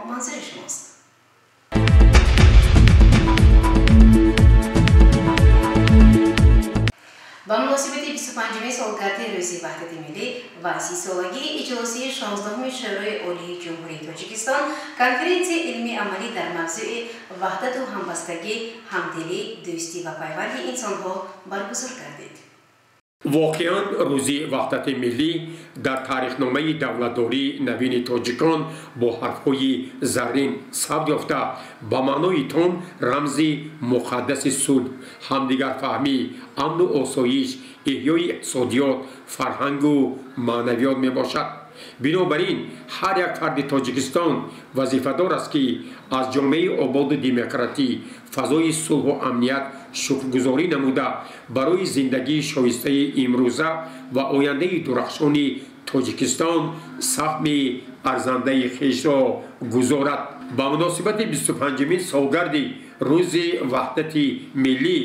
Манзури шумост. Ба муносибати 25-уми солгарди Рӯзи Ваҳдати Миллӣ ва 30-солагии иҷлосияи 16-уми Шӯрои Олии Ҷумҳурии Тоҷикистон конференсияи илмии амалӣ дар мавзӯи ваҳдату ҳамбастагӣ, ҳамдилӣ, дӯстӣ ва пайванди инсонҳо баргузор гардид. Воқеан, Рӯзи Ваҳдати Миллӣ дар таърихномаи давлатдории навини тоҷикон бо ҳарфҳои заррин сабт ёфта, ба маънои том рамзи муқаддаси сулҳ, ҳамдигарфаҳмӣ, амну осоиш, эҳёи иқтисодиёт, фарҳангу маънавиёт мебошад. Бинобар ин, ҳар як фарди Тоҷикистон вазифадор аст, ки аз ҷомеаи ободу демократӣ, фазои сулҳу амният шукргузорӣ намуда, барои зиндагии шоистаи имрӯза ва ояндаи дурахшони Тоҷикистон саҳми арзандаи хешро гузорад. Ба муносибати 25-умин солгарди Рӯзи Ваҳдати Миллӣ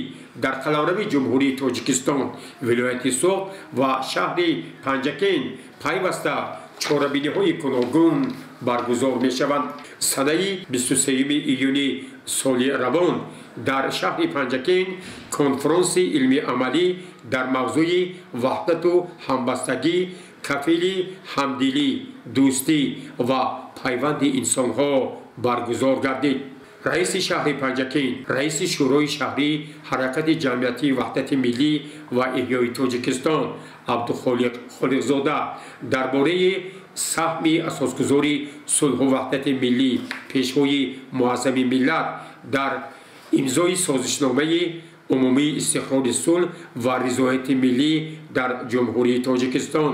дар қаламрави Ҷумҳурии Тоҷикистон, вилояти Суғд ва шаҳри Панҷакент пайваста чорабиниҳои гуногун баргузор мешаванд. Санаи 23 июни соли равон дар шаҳри Панҷакент конфронси илмии амалӣ дар мавзӯи ваҳдату ҳамбастагӣ, кафили ҳамдилӣ, дӯстӣ ва пайванди инсонҳо баргузор гардид. Раиси шаҳри Панҷакент, раиси Шӯрои шаҳрӣ Ҳаракати ҷамъиятии Ваҳдати Миллӣ ва эҳёи Тоҷикистон Абдухолиқ Холиқзода дар бораи саҳми асосгузори сулҳу ваҳдати миллӣ, Пешвои муаззами миллат дар имзои созишномаи умумии истиқрори сулҳ ва ризояти миллӣ дар Ҷумҳурии Тоҷикистон,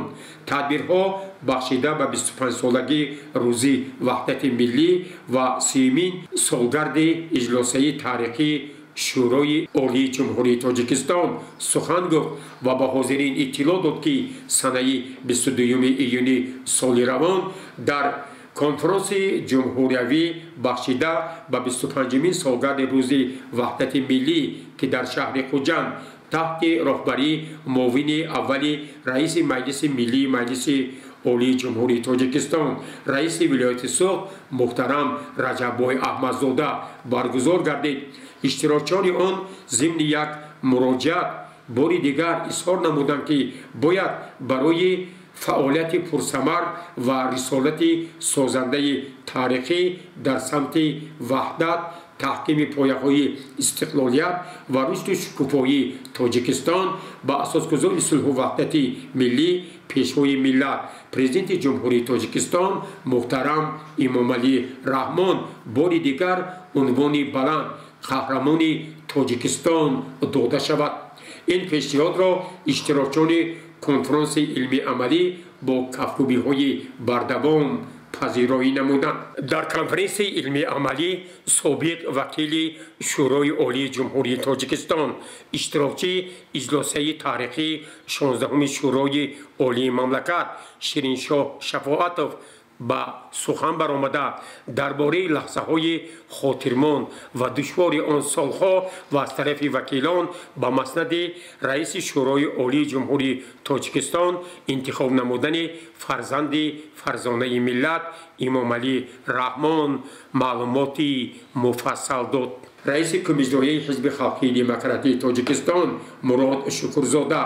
тадбирҳо бахшида ба 25-солагии Рӯзи Ваҳдати Миллӣ ва 30-умин солгарди иҷлосияи таърихии Шӯрои Олии Ҷумҳурии Тоҷикистон сухан гуфт ва ба ҳозирин иттилоъ дод, ки санаи 22 июни соли равон дар конфронси ҷумҳуриявӣ, бахшида ба 25-умин солгарди Рӯзи Ваҳдати Миллӣ, ки дар шаҳри Хуҷанд таҳти роҳбарии муовини аввали раиси Маҷлиси Миллии Маҷлиси Олии Ҷумҳурии Тоҷикистон, раиси вилояти Суғд муҳтарам Раҷаббой Аҳмадзода баргузор гардид, иштирокчиёни он зимни як муроҷиат бори дигар изҳор намуданд, ки бояд барои фаъолияти пурсамар ва рисолати созандаи таърихӣ дар самти ваҳдат, таҳкими пояҳои истиқлолият ва рушду шукуфоии Тоҷикистон ба асосгузори сулҳу ваҳдати миллӣ, Пешвои миллат, Президенти Ҷумҳурии Тоҷикистон муҳтарам Эмомалӣ Раҳмон бори дигар унвони баланд Қаҳрамони Тоҷикистон дода шавад. Ин пешниҳодро иштирокчиёни конфронси илмии амалӣ бо кафкӯбиҳои бардавом пазироӣ намуданд. Дар конференсияи илмии амалӣ собиқ вакили Шӯрои Олии Ҷумҳурии Тоҷикистон, иштирокчии иҷлосияи таърихии 16-уми Шӯрои Олии мамлакат Шириншоҳ Шафоатов ба сухан баромада, дар бораи лаҳзаҳои хотирмон ва душвори он солҳо ва аз тарафи вакилон ба маснади раиси Шӯрои Олии Ҷумҳурии Тоҷикистон интихоб намудани фарзанди фарзонаи миллат Эмомалӣ Раҳмон маълумоти муфассал дод. Раиси Кумиҷояи Ҳизби халқии демократии Тоҷикистон Мурод Шукурзода,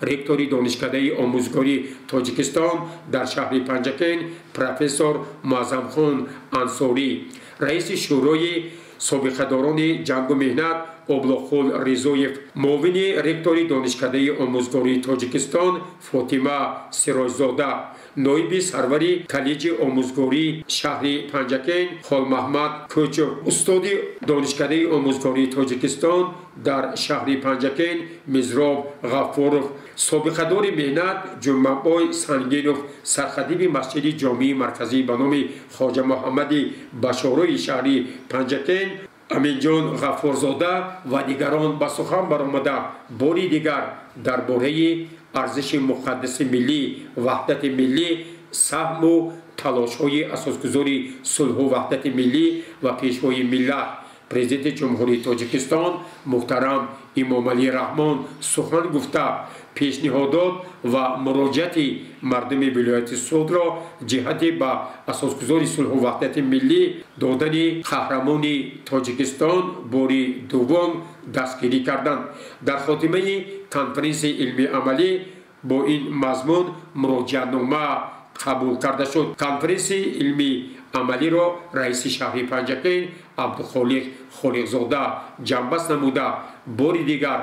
ректори Донишкадаи омӯзгории Тоҷикистон дар шаҳри Панҷакент профессор Муаззамхон Ансорӣ, раиси Шӯрои собиқадорони ҷангу меҳнат Облоқул Ризоев, муовини ректори Донишкадаи омӯзгории Тоҷикистон Фотима Сироҷзода, ноиби сарвари коллеҷи омӯзгории шаҳри Панҷакент Холмаҳмад Кӯчов, устоди Донишкадаи омӯзгории Тоҷикистон дар шаҳри Панҷакент Мизроб Ғаффоров, собиқадори меҳнат Ҷумъабой Сангинов, сархатиби масҷиди ҷомеи марказӣ ба номи Хоҷа Муҳаммади Башорои шаҳри Панҷакент Аминҷон Ғаффорзода ва дигарон ба сухан баромада, бори дигар дар бораи арзиши муқаддаси миллӣ, ваҳдати миллӣ, саҳму талошҳои асосгузори сулҳу ваҳдати миллӣ ва Пешвои миллат, Президенти Ҷумҳурии Тоҷикистон муҳтарам Эмомалӣ Раҳмон сухан гуфта, пешниҳодот ва муроҷиати мардуми вилояти Суғдро ҷиҳати ба асосгузори сулҳу ваҳдати миллӣ додани қаҳрамони Тоҷикистон бори дуввум дастгирӣ карданд. Дар хотимаи конференсияи илмии амалӣ бо ин мазмун муроҷиатнома қабул карда шуд. Конференсияи илмии амалиро раиси шаҳри Панҷакент Абдухолиқ Холиқзода ҷамъбаст намуда, бори дигар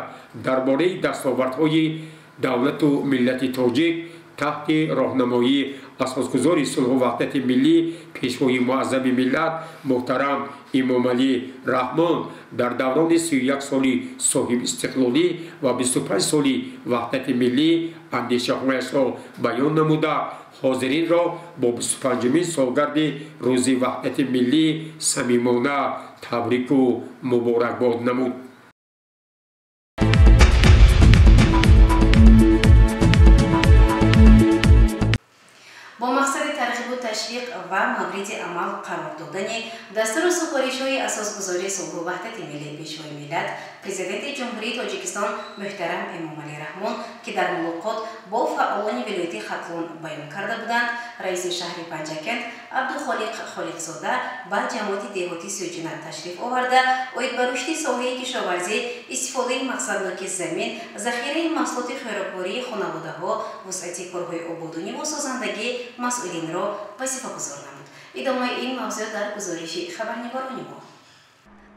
дар бораи дастовардҳои давлату миллати тоҷик таҳти роҳнамоии асосгузори сулҳу ваҳдати миллӣ, пешвои муаззами миллат муҳтарам Эмомалӣ Раҳмон дар даврони 31 соли соҳибистиқлолӣ ва 25 соли ваҳдати миллӣ андешаҳояшро баён намуда, ҳозиринро бо 25-умин солгарди рӯзи ваҳдати миллӣ самимона табрику муборакбод намуд. Бо мақсади тарғибу ташвиқ ва мавриди амал қарор додани дастуру супоришҳои асосгузори сулҳу ваҳдати миллӣ, пешвои миллат, Президенти Ҷумҳурии Тоҷикистон муҳтарам Эмомалӣ Раҳмон, ки дар мулоқот бо фаъолони вилояти Хатлон баён карда буданд, раиси шаҳри Панҷакент Абдухолиқ Холиқзода ба ҷамоати деҳоти Сӯҷина ташриф оварда, оид ба рушди соҳаи кишоварзӣ, истифодаи мақсадноки замин, захираи маҳсулоти хӯроквории хонаводаҳо, вусъати корҳои ободониву созандагӣ масъулинро вазифагузор намуд. Идомаи ин мавзӯъ дар гузориши хабарнигорони мо.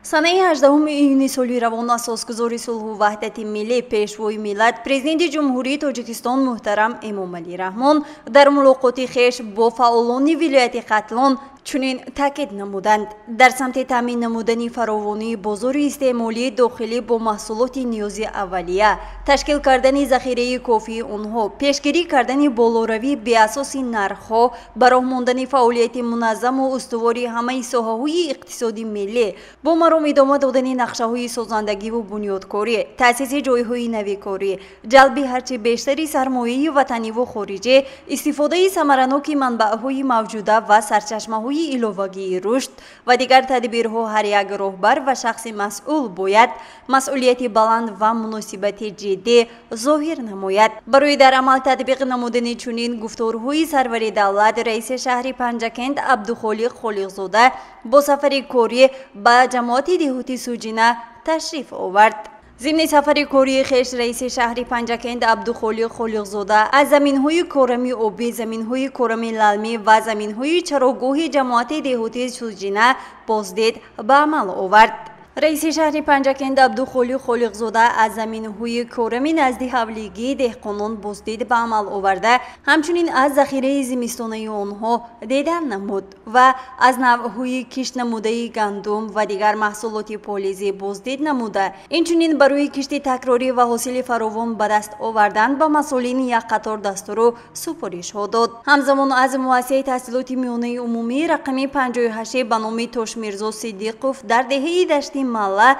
Санаи 18 июни соли равон асосгузори сулҳу ваҳдати миллӣ, пешвои миллат, Президенти Ҷумҳурии Тоҷикистон муҳтарам Эмомалӣ Раҳмон дар мулоқоти хеш бо фаъолони вилояти Хатлон чунин таъкид намуданд: дар самти таъмин намудани фаровонии бозори истеъмолии дохилӣ бо маҳсулоти ниёзи аввалия, ташкил кардани захираи кофии онҳо, пешгирӣ кардани болоравии беасоси нархҳо, ба роҳ мондани фаъолияти муназзаму устувори ҳамаи соҳаҳои иқтисоди миллӣ, бо маром идома додани нақшаҳои созандагиву бунёдкорӣ, таъсиси ҷойҳои навикорӣ, ҷалби ҳарчи бештари сармояи ватаниву хориҷӣ, истифодаи самараноки манбаъҳои мавҷуда ва сарчашмаҳои иловагии рушд ва дигар тадбирҳо ҳар як роҳбар ва шахси масъул бояд масъулияти баланд ва муносибати ҷиддӣ зоҳир намояд. Барои дар амал татбиқ намудани чунин гуфторҳои сарвари давлат, раиси шаҳри Панҷакент Абдухолиқ Холиқзода бо сафари корӣ ба ҷамоати деҳоти Сӯҷина ташриф овард. Зимни сафари кории хеш раиси шаҳри Панҷакент Абдухолиқ Холиқзода аз заминҳои корами обӣ, заминҳои корами лалмӣ ва заминҳои чарогоҳи ҷамоати деҳоти Сӯҷина боздид ба амал овард. Раиси шаҳри Панҷакент Абдухолиқ Холиқзода аз заминҳои корами назди ҳавлигии деҳқонон боздид ба амал оварда, ҳамчунин аз захираи зимистонаи онҳо дидан намуд ва аз навъҳои кишт намудаи гандум ва дигар маҳсулоти полизӣ боздид намуда, инчунин барои кишти такрорӣ ва ҳосили фаровон ба даст овардан ба масъулин як қатор дастуру супоришҳо дод. Ҳамзамон аз муассисаи таҳсилоти миёнаи умумии рақами 58 ба номи Тошмирзо Сиддиқов дар деҳаи Дашти Малла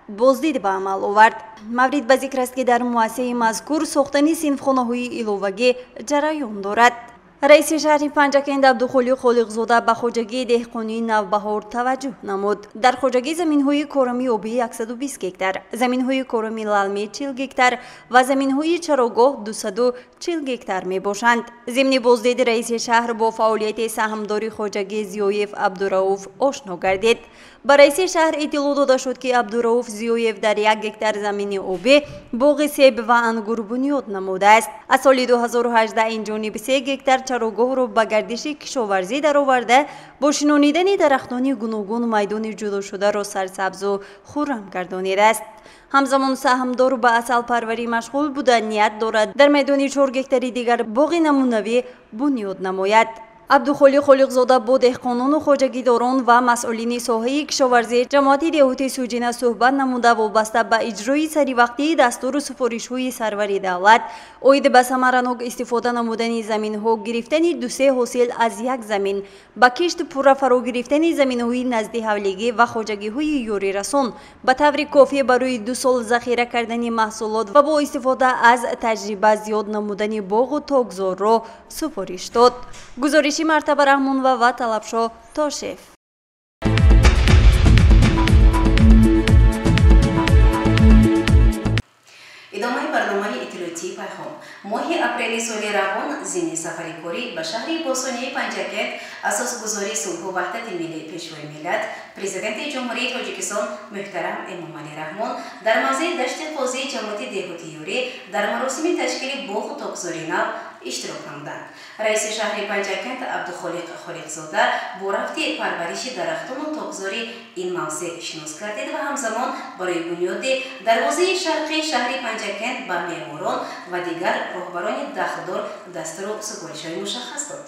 боздид ба амал овард. Маврид ба зикр аст, ки дар муассисаи мазкур сохтани синфхонаҳои иловагӣ ҷараён дорад. Раиси шаҳри Панҷакент Абдухолиқ Холиқзода ба хоҷагии деҳқонии Навбаҳор таваҷҷӯҳ намуд. Дар хоҷагӣ заминҳои корами обӣ 120 гектар, заминҳои корами лалмӣ 40 гектар ва заминҳои чарогоҳ 240 гектар мебошанд. Зимни боздиди раиси шаҳр бо фаъолияти саҳмдори хоҷагӣ Зиёев Абдурауф ошно гардид. Ба раиси шаҳр иттилоъ дода шуд, ки Абдурауф Зиёев дар як гектар замини обӣ боғи себ ва ангур бунёд намудааст. Аз соли 2018 инҷониб 3 гектар чарогоҳро ба гардиши кишоварзӣ дароварда, бо шинонидани дарахтони гуногун майдони ҷудошударо сарсабзу хуррам гардонидааст. Ҳамзамон саҳмдор ба асалпарварӣ машғул буда, ният дорад дар майдони 4 гектари дигар боғи намунавӣ бунёд намояд. Абдухолиқ Холиқзода бо деҳқонону хоҷагидорон ва масъулини соҳаи кишоварзӣ ҷамоати деҳоти Сӯҷина суҳбат намуда, вобаста ба иҷрои саривақтии дастуру супоришҳои сарвари давлат оид ба самаранок истифода намудани заминҳо, гирифтани дусе ҳосил аз як замин, ба кишт пурра фаро гирифтани заминҳои назди ҳавлигӣ ва хоҷагиҳои ёрирасон ба таври кофӣ барои 2 сол захира кардани маҳсулот ва бо истифода аз таҷриба зиёд намудани боғу токзорро супориш дод. Гузориши Мартаба Раҳмонова ва Талабшо Тошев. Идомаи барномаи иттилоотии Пайғом. Моҳи апрели соли равон зимни сафари корӣ ба шаҳри бостонии Панҷакент асосгузори сулҳу ваҳдати миллӣ, Пешвои миллат, Президенти Ҷумҳурии Тоҷикистон муҳтарам Эмомалӣ Раҳмон дар мавзеи Дашти Қозии ҷамоати деҳоти Юрӣ дар маросими ташкили боғу токзори нав иштирок намуданд. Раиси шаҳри Панҷакент Абдухолиқ Холиқзода бо рафти парвариши дарахтону токзори ин мавзеъ шинос гардид ва ҳамзамон барои бунёди дарвозаи шарқии шаҳри Панҷакент ба меъморон ва дигар роҳбарони дахлдор дастуру супоришҳои мушаххас дод.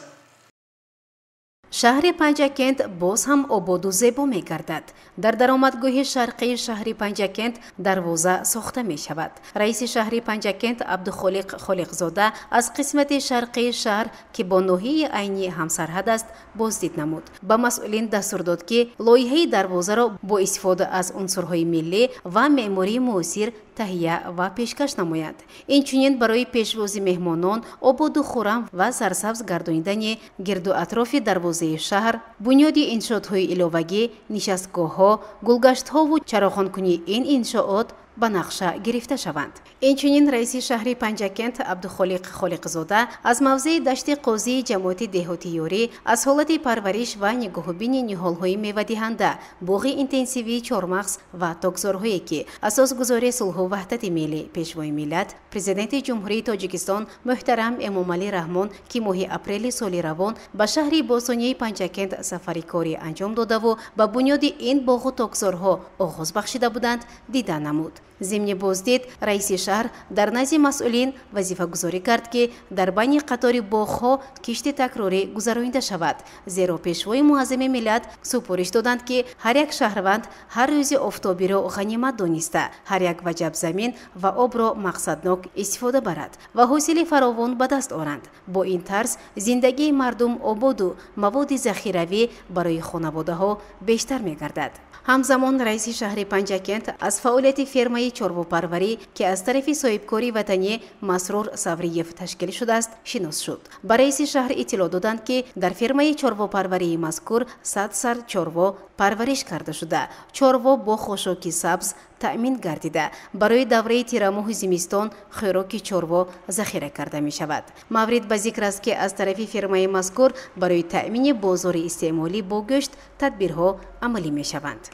Шаҳри Панҷакент боз ҳам ободу зебо мегардад. Дар даромадгоҳи шарқии шаҳри Панҷакент дарвоза сохта мешавад. Раиси шаҳри Панҷакент Абдухолиқ Холиқзода аз қисмати шарқии шаҳр, ки бо ноҳияи Айнӣ ҳамсарҳад аст, боздид намуд. Ба масъулин дастур дод, ки лоиҳаи дарвозаро бо истифода аз унсурҳои миллӣ ва меъмории муосир таҳия ва пешкаш намоянд. Инчунин барои пешвози меҳмонон, ободу хуррам ва сарсабз гардонидани гирду атрофи дарвозаи шаҳр, бунёди иншоотҳои иловагӣ, нишастгоҳҳо, гулгаштҳову чароғонкунии ин иншоот ба нақша гирифта шаванд. Инчунин раиси шаҳри Панҷакент Абдухолиқ Холиқзода аз мавзеи Дашти Қозии ҷамоати деҳоти Юрӣ аз ҳолати парвариш ва нигоҳубини ниҳолҳои мевадиҳанда, боғи интенсивии чормағз ва токзорҳое, ки асосгузори сулҳу ваҳдати миллӣ, Пешвои миллат, Президенти Ҷумҳурии Тоҷикистон муҳтарам Эмомалӣ Раҳмон, ки моҳи апрели соли равон ба шаҳри бостонии Панҷакент сафари корӣ анҷом додаву ба бунёди ин боғу токзорҳо оғоз бахшида буданд, дида намуд. Зимни боздид раиси шаҳр дар назди масъулин вазифагузорӣ кард, ки дар байни қатори боғҳо кишти такрорӣ гузаронида шавад, зеро Пешвои муаззами миллат супориш доданд, ки ҳар як шаҳрванд ҳар рӯзи офтобиро ғанимат дониста, ҳар як ваҷаб замин ва обро мақсаднок истифода барад ва ҳосили фаровон ба даст оранд. Бо ин тарз зиндагии мардум ободу маводи захиравӣ барои хонаводаҳо бештар мегардад. Ҳамзамон раиси шаҳри Панҷакент аз фаъолияти фермаи чорвопарварӣ, ки аз тарафи соҳибкори ватанӣ Масрур Савриев ташкил шудааст, шинос шуд. Ба раиси шаҳр иттилоъ доданд, ки дар фермаи чорвопарварии мазкур 100 сар чорво парвариш карда шуда, чорво бо хошоки сабз таъмин гардида, барои давраи тирамоҳи зимистон хӯроки чорво захира карда мешавад. Маврид ба зикр аст, ки аз тарафи фермаи мазкур барои таъмини бозори истеъмолӣ бо гӯшт тадбирҳо амалӣ мешаванд.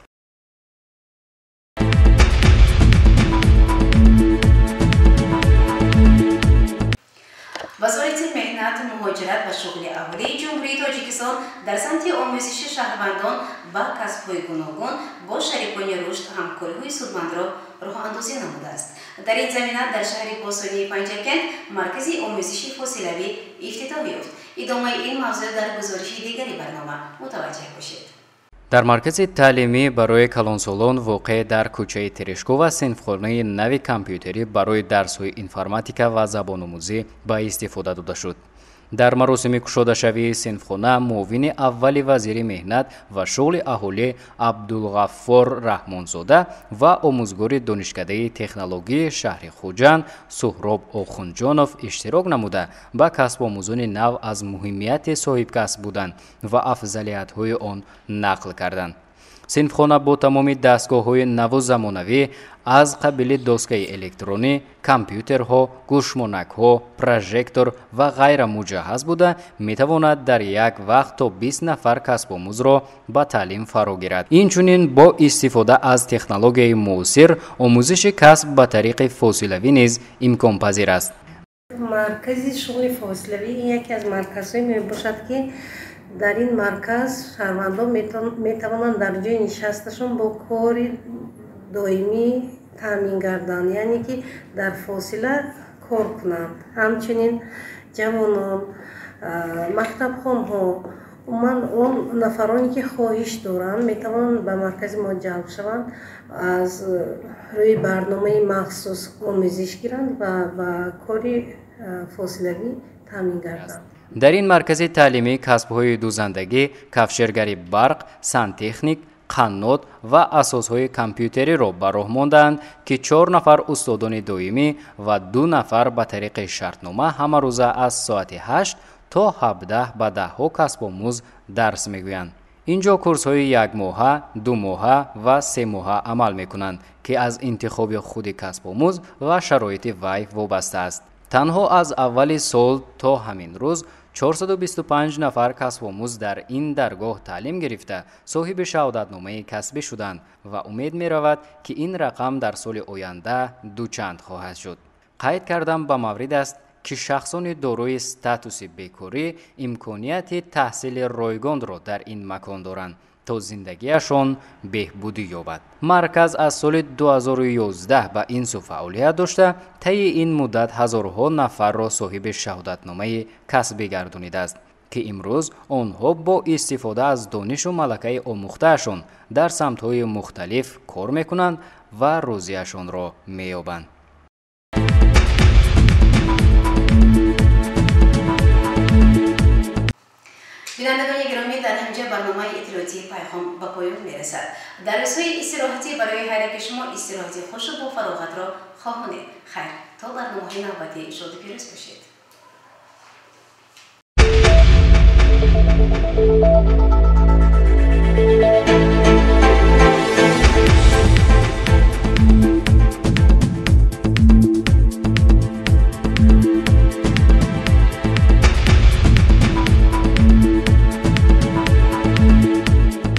Вазорати меҳнат, муҳоҷират ва шуғли аҳолии Ҷумҳурии Тоҷикистон дар самти омӯзиши шаҳрвандон ба касбҳои гуногун бо шарикони рушд ҳамкориҳои судмандро роҳандозӣ намудааст. Дар ин замина дар шаҳри бостонии Панҷакент маркази омӯзиши фосилавӣ ифтитоҳ ёфт. Идомаи ин мавзӯъ дар гузориши дигари барнома мутаваҷҷеҳ бошед. Дар маркази таълимӣ барои калонсолон воқеъ дар кӯчаи Терешкова синфхонаи нави компютерӣ барои дарсҳои информатика ва забономӯзӣ ба истифода дода шуд. Дар маросими кушодашавии синфхона муовини аввали вазири меҳнат ва шуғли аҳолӣ Абдулғаффор Раҳмонзода ва омӯзгори донишкадаи технологияи шаҳри Хуҷанд Суҳроб Охунҷонов иштирок намуда, ба касбомӯзони нав аз муҳимияти соҳибкасб будан ва афзалиятҳои он нақл карданд. Синфхона бо тамоми дастгоҳҳои наву замонавӣ аз қабили доскаи электронӣ, компютерҳо, гӯшмонакҳо, прожектор ва ғайра муҷаҳҳаз буда, метавонад дар як вақт то 20 нафар касбомӯзро ба таълим фаро гирад. Инчунин бо истифода аз технологияи муосир омӯзиши касб ба тариқи фосилавӣ низ имконпазир аст. Маркази шуғли фосилавӣ яке аз марказҳое мебошад, ки дар ин марказ шаҳрвандон метавонанд дар ҷои нишасташон бо кори доимӣ таъмин гарданд, яъне ки дар фосила кор кунанд. Ҳамчунин ҷавонон, мактабхонҳо, умуман он нафароне ки хоҳиш доранд, метавонанд ба маркази мо ҷалб шаванд, аз рӯи барномаи махсус омӯзиш гиранд ва ба кори фосилавӣ таъмин гарданд. Дар ин маркази таълимӣ касбҳои дӯзандагӣ, кафшергари барқ, сантехник, қаннот ва асосҳои компютериро ба роҳ мондаанд, ки 4 нафар устодони доимӣ ва 2 нафар ба тариқи шартнома ҳамарӯза аз соати 8 то 17 ба даҳҳо касбомӯз дарс мегӯянд. Ин ҷо курсҳои якмоҳа, думоҳа ва семоҳа амал мекунанд, ки аз интихоби худи касбомӯз ва шароити вай вобаста аст. Танҳо аз аввали сол то ҳамин рӯз 425 нафар касбомӯз дар ин даргоҳ таълим гирифта, соҳиби шаҳодатномаи касбӣ шуданд ва умед меравад, ки ин рақам дар соли оянда дучанд хоҳад шуд. Қайд кардам ба маврид аст, ки шахсони дорои статуси бекорӣ имконияти таҳсили ройгонро дар ин макон доранд, то зиндагиашон беҳбудӣ ёбад. Марказ аз соли 2011 ба ин сӯ фаъолият дошта, таи ин муддат ҳазорҳо нафарро соҳиби шаҳодатномаи касбӣ гардонидааст, ки имрӯз онҳо бо истифода аз донишу малакаи омӯхтаашон дар самтҳои мухталиф кор мекунанд ва рӯзиашонро меёбанд. Бинандагони гиромӣ, дар ҳамҷа барномаи иттилоотии Пайғом ба поён мерасад. Дар рӯзҳои истироҳатӣ барои ҳар яки шумо истироҳати хушу бо фароғатро хоҳонем. Хайр, то барномаҳои навбатӣ шоду пирӯз бошед.